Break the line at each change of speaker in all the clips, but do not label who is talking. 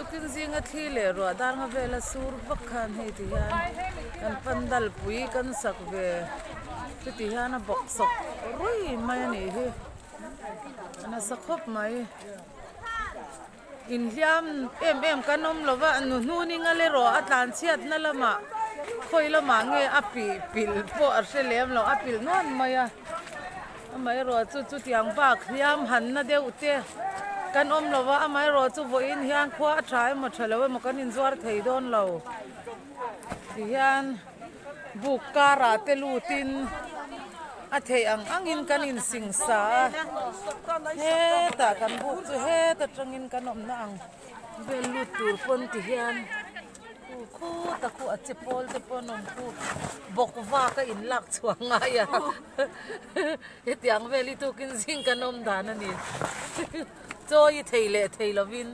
Tukin zinga thli leh ruah dar nga vela sur vak khan hei ti hian kan pandal pui kan sak ve chuti hian a bawk sawk ruih mai a nih hi a nasa khawp mai. Inhliam em em kan awm lo va, nu hnuning a le rawh a tlan chhiatna lamah khawi lamah nge a pih pilh pawh a hre lem lo, a pilh nuan mai a, amaherawh chu chutiang bak hliam hanna deuh te kan awm lo va, amaherawh chu vawiin hian khua a tha emaw tha lo emaw kan inzuar thei dawn lo ti hian. Buk karah te lutin a theih ang angin kan insingsa a, hetah kan buk chu heta tangin kan awmna ang vel lut tur pawn ti hian khu khut a khu a che pawl te pawh an awm khu bawk vak a inlak chhuah ngai a hetiang vel hi tukin zing kan awm dan a ni chawi thei leh thei lovin.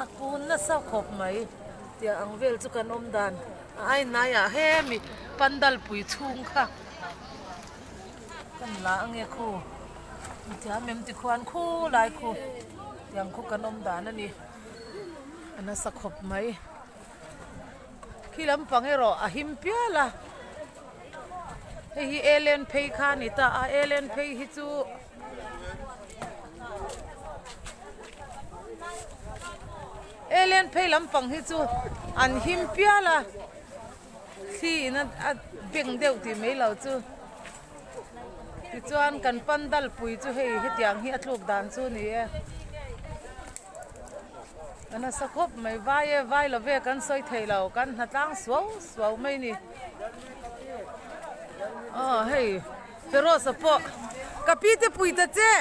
A kun nasa khawp mai tiang ang vel chu kan awm dan a ai hnaiah hemi pandal pui chhung kha kan la ange khu mithiam em ti khuan khu lai khu tiang khu kan awm dan a ni a nasa khawp mai khi lampang erawh a him pial a hei hi elen phei kha a ni ta a elen phei hi chu. Alien phei lampang hi chu an him pial a thli in a beng deuh tih mai lo chu tichuan kan pandal pui chu hei hetiang hi a tluk dan chu a ni e a nasa khawp mai vai e vai lo ve kan sawi thei lo kan hnatlang suau suau mai a ni aw hei. Feroz-a pawh ka pi te pui ta che.